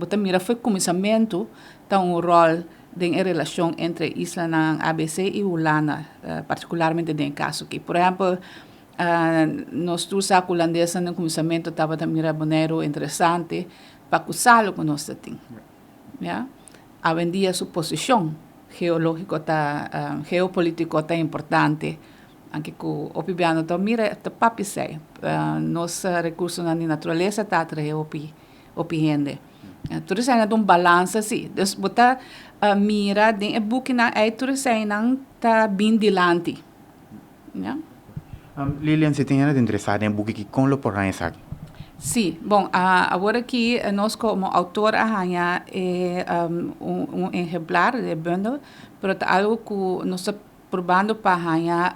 Bo ta mira for kuminsamentu ta un ròl den e relashon entre islanan ABC i Hulanda, partikularmente den e kaso aki. Por ehèmpel, nos tur sa ku hulandesnan den kuminsamentu tabata mira Boneiru interesante pa ku salu ku nos ta tin. Ya. Awendia su posishon geológiko ta, geopolítiko ta importante, anke ku hopi bia no ta mira, ta papia esei. Nos rekursonan di naturalesa ta atraé hopi hopi hende. Tur eseinan ta un balansa si. Dus bo ta mira den e bukinan ei tur eseinan ta bin dilanti. Ya. Lilian, si tin hende ta interesá den e buki aki, kon lo por haña esaki? Sí, bon, awor aki nos komo outor a haña e un ehemplar di e bundel, pero ta algu ku nos ta probando pa haña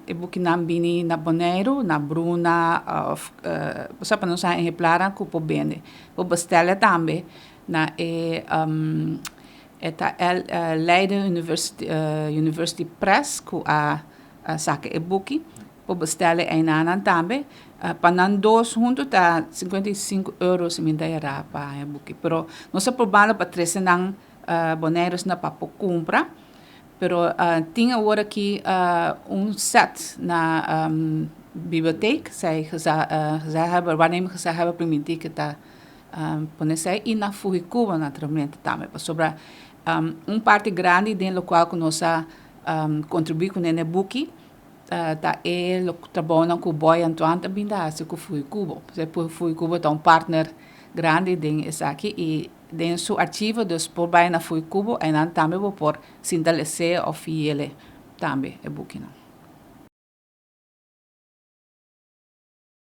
e bukinan bini na Boneiru, na Bruna òf osea pa nos haña ehemplarnan ku por bende. Por bestèl'e tambe na e e ta Leiden University Press ku a saka e buki. Por bestèl'e einanan tambe. Pa nan dos huntu ta 55 euro si mi ta erá pa haña e buki. Pero nos ta probando pa trese nan Boneiru asina pa por kumpra. Pero tin awor aki un set na bibliotheek, zij gezaghebber, waarnemend gezaghebber primintí ku ta pone esei i na Fuhikuba naturalmente tambe pasobra un parti grandi den lokual ku nos a kontribuí kuné na e buki ta e trabounan ku Boy Antoine ta bin ta hasi ku Fuhikubo. Fuhikubo ta un partner grandi den esaki i den su archivo, dus por bai na Fuhikubo einan tambe bo por sinta les'é òf fiel'e tambe e bukinan.